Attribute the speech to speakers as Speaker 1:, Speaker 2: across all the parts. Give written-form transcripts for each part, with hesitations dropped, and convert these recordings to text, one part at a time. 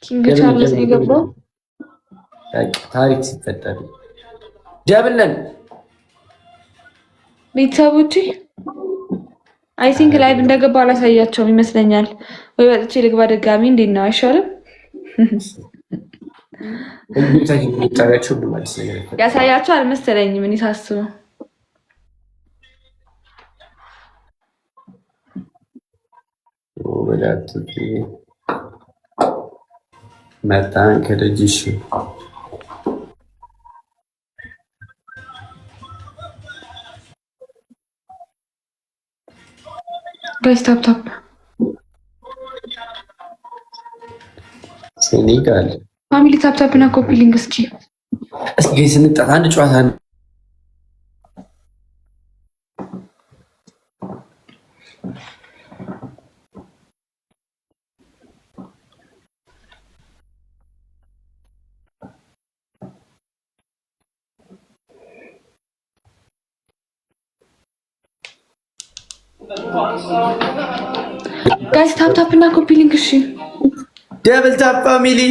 Speaker 1: King ቻርልስ ነው የገባው።
Speaker 2: ታሪክ ሲፈጠር double ነን
Speaker 1: ቤተሰቦቼ። I think live እንደገባ አላሳያቸውም ይመስለኛል። ወይ ወጥቼ ልግባ ድጋሚ። እንዴት ነው አይሻልም? ያሳያቸው አልመሰለኝም እኔ ሳስበው።
Speaker 2: መጣን ከደጅሽ።
Speaker 1: Guys, tap tap.
Speaker 2: ሴኔጋል
Speaker 1: Family, tap tap እና copy link እስኪ።
Speaker 2: እስኪ ስንጣት አንድ ጨዋታ።
Speaker 1: Guys, tap tap እና copy link። እሺ።
Speaker 2: Double tap, family.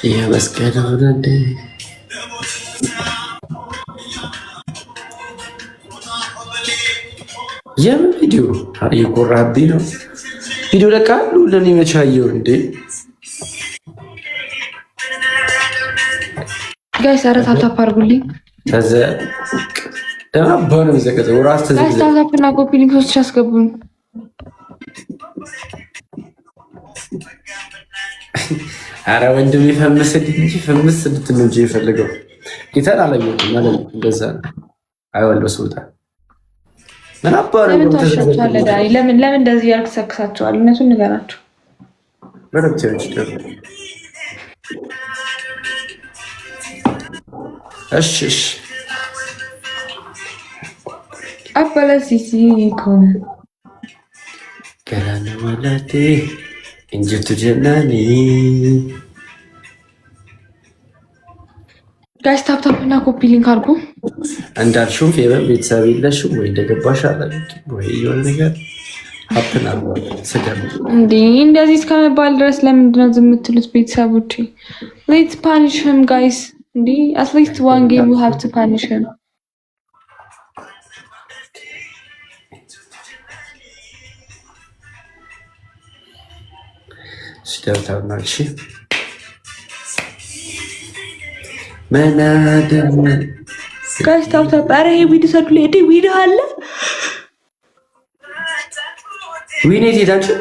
Speaker 2: የመስቀል እንዴ? የምን ቪዲዮ እየቆራብኝ ነው? ቪዲዮ ለቃሉ ለኔ መቻየው እንዴ?
Speaker 1: Guys, ኧረ tap tap አድርጉልኝ።
Speaker 2: ከዛ ደህና ነው የሚዘቀዘው ራስ።
Speaker 1: Guys, tap tap እና copy link 3000 አስገቡኝ።
Speaker 2: አረ ወንድም ይፈምስልኝ እንጂ ፍምስ እንድትል ነው እንጂ የፈለገው ጌታን አላየሁትም ማለት ነው። እንደዛ ነው። አይወለው ስውጣ ምን አባሩ።
Speaker 1: ለምን ተዋሻቸዋለህ ዳኒ? ለምን እንደዚህ ያልክ ሰክሳቸዋል? እነሱን ንገራቸው።
Speaker 2: እሺ እሺ።
Speaker 1: አባላሲሲኮ
Speaker 2: ገላነ ማላቴ እንጅርቱ ጀናኒ።
Speaker 1: Guys, tap tap እና copy link አድርጉ።
Speaker 2: እንዳልሽውም ፌቨን ቤተሰብ የለሽም ወይ እንደገባሽ አላውቅም ወይ የሆነ ነገር happen አድርጓል ስገምት።
Speaker 1: እንዴ፣ እንደዚህ እስከመባል ድረስ ለምንድን ነው ዝም የምትሉት? ቤተሰቦቼ፣ let's punish him, guys። እንዴ፣ at least one game we have to punish him።
Speaker 2: እሺ double tap እናድርግ። እሺ መናደም።
Speaker 1: Guys, tap tap። ኧረ ይሄ win ሰዱልኝ። እንዴ፣ win አለ?
Speaker 2: Win የት ሄዳችሁ?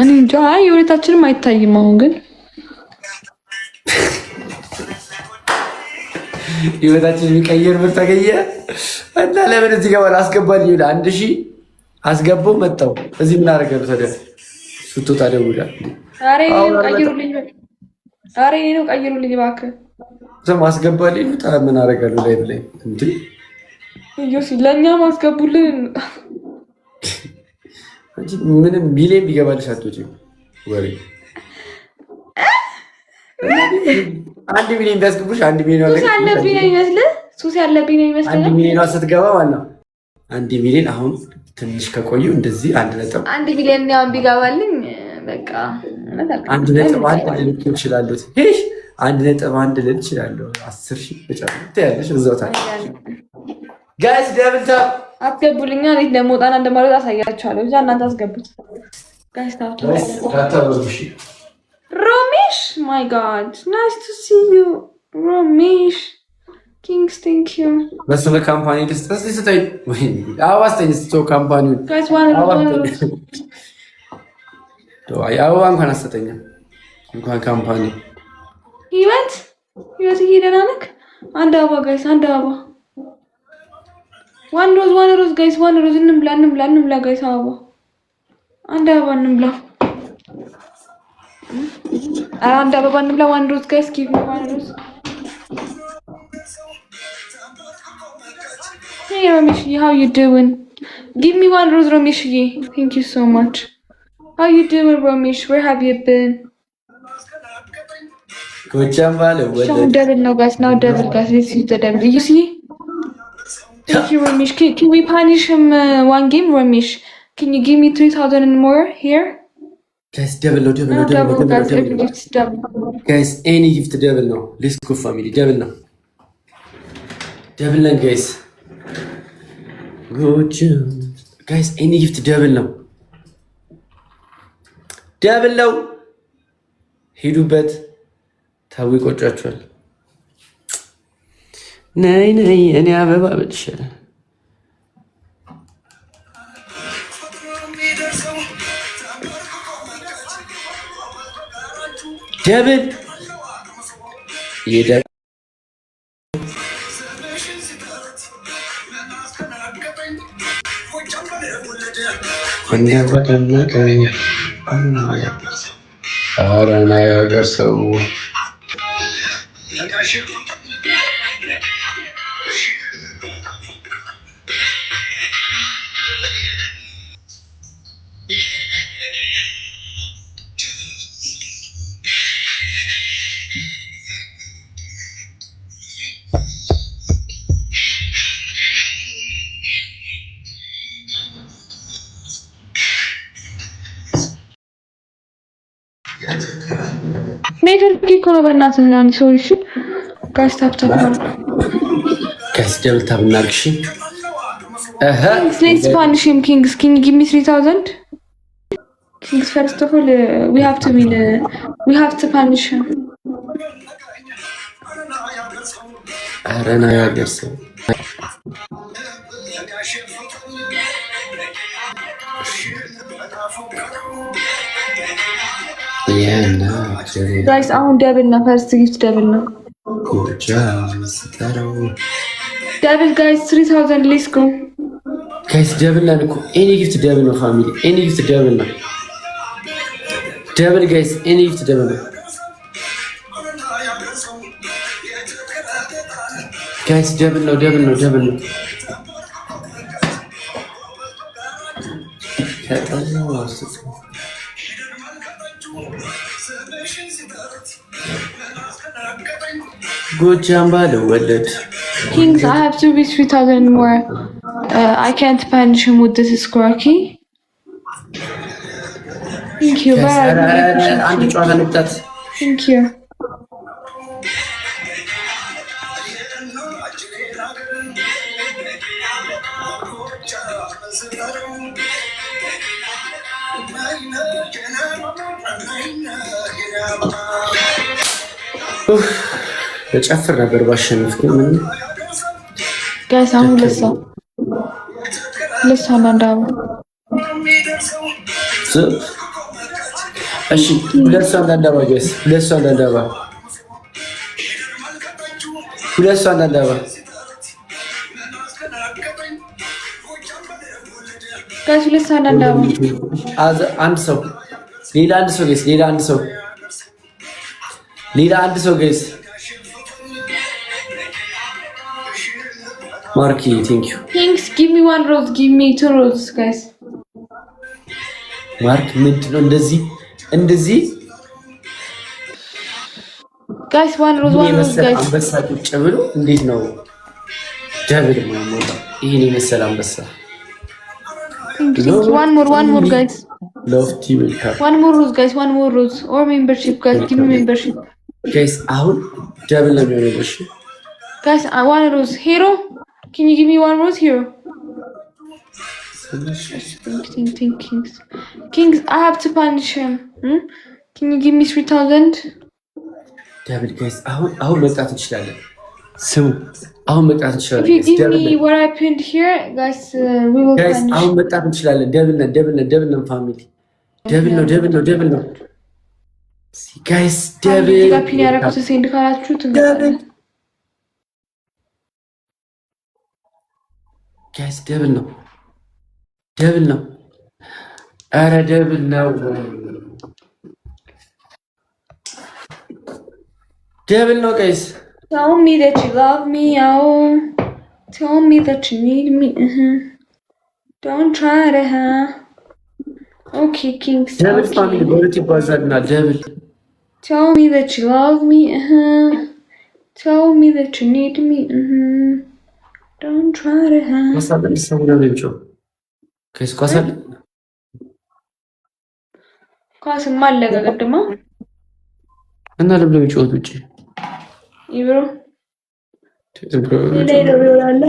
Speaker 1: እኔ እንጃ። አይ የሁለታችንም አይታይም። አሁን ግን
Speaker 2: ህይወታችን የሚቀይር ብር ተገኘ እና ለምን እዚህ ገባል አስገባልኝ ይላል። 1000 አስገባው መጣው። እዚህ ምን አደረገ ታዲያ? ስትወጣ ደውላ
Speaker 1: ኧረ የእኔ ነው ቀይሩልኝ፣ ኧረ የእኔ ነው ቀይሩልኝ እባክህ።
Speaker 2: ስም አስገባልኝ ውጣ። ምን አደርጋለሁ ላይ ብላይ እንዴ?
Speaker 1: ዮሲ ለእኛም አስገቡልን።
Speaker 2: አንቺ ምንም ሚሊዮን ቢገባልሽ አትወጪም። ወሬ 1 ሚሊዮን ቢያስገቡሽ 1 ሚሊዮን
Speaker 1: ሱስ ያለብኝ ነው የሚመስልህ? ሱስ ያለብኝ ነው የሚመስልህ?
Speaker 2: 1 ሚሊዮኗ ስትገባ ማለት ነው። 1 ሚሊዮን አሁን ትንሽ ከቆዩ እንደዚህ አንድ ነጥብ
Speaker 1: 1 ሚሊዮን ያውን ቢገባልኝ በቃ
Speaker 2: 1.1 ልል እችላለሁ። ይህ 1.1 ልል እችላለሁ። 10,000 ብጨምር ትያለሽ እዛው ታውቂያለሽ። Guys, double tap.
Speaker 1: አስገቡልኛ። እንዴት እንደምወጣና እንደማልወጣ አሳያችኋለሁ። ብቻ እናንተ አስገቡት። Guys, tap። ሮሜሽ፣ my God, nice to see you ሮሜሽ። Kings, thank you.
Speaker 2: በስመ company ልስጥ እስኪ ስጠኝ። አበባ ስጠኝ ስትተው company ውን
Speaker 1: Guys, one rose.
Speaker 2: አበባ እንኳን አሰጠኝም እንኳን company።
Speaker 1: ህይወት፣ ህይወትዬ ደህና ነህ? አንድ አበባ guys፣ አንድ አበባ። One rose, one rose, guys, one rose። እንብላ፣ እንብላ፣ እንብላ guys። አበባ፣ አንድ አበባ እንብላ። ኧረ አንድ አበባ እንብላ። One rose, guys, give me one rose። Hey ሮሚሽዬ, how you doing? Give me one rose ሮሚሽዬ። Thank you so much. How you doing ሮሚሽ? Where have you been?
Speaker 2: ጎጃም ባለ
Speaker 1: አሁን double ነው guys፣ now double guys። Let's use the double, you see. Thank you, Ramesh. Can we punish him one game, Ramesh? Can you give me 3000 and more here?
Speaker 2: Guys, double ነው፣ double ነው፣ double ነው፣ double ነው guys። Any gift double ነው። Let's go, family, double ነው፣ double ነን guys። ጎጃም guys, any gift double ነው፣ double ነው። ሂዱበት፣ ታው ይቆጫችኋል። ነይ ነይ እኔ አበባ ብል ይሻላል። Double. ይሄ
Speaker 3: ኧረ ና የሀገር ሰው።
Speaker 1: ኔትወርክ እኮ ነው። በእናትህ ነው ሰው። እሺ guys, tap tap.
Speaker 2: Guys, double tap እናድርግ። እሺ።
Speaker 1: Let's punish him, kings. Can you give me 3000, kings? First of all, we have to win, we have to punish him.
Speaker 2: ኧረ ና የሀገር ሰው።
Speaker 1: Guys, አሁን double ነው። First gift double ነው። Double, guys, 3000, let's go.
Speaker 2: Guys, double ነን እኮ። Any gift double ነው family። Any gift double ነው። Double, guys, any gift double ነው guys። Double ነው፣ double ነው፣ double ነው። ከጠላው ጎጃም ባለወለድ።
Speaker 1: Kings, I have to be 3000 more. I can't punish him with this score, okay? Thank you. Bye.
Speaker 2: አንድ ጨዋታ ንቅጣት።
Speaker 1: Thank you.
Speaker 2: በጨፍር ነበር ባሸንፍ ግን ምን
Speaker 1: Guys, አሁን ሁለት ሰው አንዳንድ አበባ።
Speaker 2: እሺ፣ ሁለት ሰው አንዳንድ አበባ guys፣ ሁለት ሰው አንዳንድ አበባ፣ ሁለት ሰው አንዳንድ አበባ።
Speaker 1: Guys, ሁለት ሰው አንዳንድ አበባ።
Speaker 2: አንድ ሰው፣ ሌላ አንድ ሰው guys፣ ሌላ አንድ ሰው፣ ሌላ አንድ ሰው guys። ማርኪ, thank you.
Speaker 1: Kings, give me one rose, give me two roses, guys.
Speaker 2: ማርክ ምንድን ነው እንደዚህ እንደዚህ?
Speaker 1: Guys, one rose, one rose, guys.
Speaker 2: አንበሳ ቁጭ ብሎ እንዴት ነው double የማይሞላው? ይህን የመሰለ አንበሳ።
Speaker 1: One more, one more, guys.
Speaker 2: ሎፍቲ, welcome.
Speaker 1: One more rose, guys, one more rose or membership, guys, give me membership.
Speaker 2: Guys, አሁን double ነው የሚሆነው። እሺ።
Speaker 1: Guys, one rose. Hero, can you give me one rose, hero? Thank, thank, kings, kings, I have to punish him. Can you give me 3000?
Speaker 2: Double, guys። አሁን አሁን መቅጣት እንችላለን። ስሙ፣ አሁን መቅጣት እንችላለን።
Speaker 1: If you give me what I pinned here, guys, we will
Speaker 2: Guys,
Speaker 1: punish.
Speaker 2: አሁን መቅጣት እንችላለን። Double ነን፣ double ነን፣ double ነን family። Double ነው፣ double ነው፣ double ነው guys፣ double.
Speaker 1: እዚህ ጋር pin ያደረኩት send ካላችሁ ትንገራለን።
Speaker 2: Guys, double ነው፣ double ነው። ኧረ double ነው፣ double ነው guys።
Speaker 1: Tell me that you love me, oh. Tell me that you need me. Don't try to, huh? Okay, kings.
Speaker 2: Double
Speaker 1: Okay.
Speaker 2: Family, በሁለት ይባዛልናል። Double.
Speaker 1: Tell me that you love me. Tell me that you need me. Don't try to hide.
Speaker 2: ኳስ አለ ሰው ነው የሚጮህ። ከስ ኳስ አለ።
Speaker 1: ኳስማ አለቀ ቅድማ።
Speaker 2: እና ለምን የሚጮሁት ውጭ?
Speaker 1: ይብሮ ሌላ ይሆናል።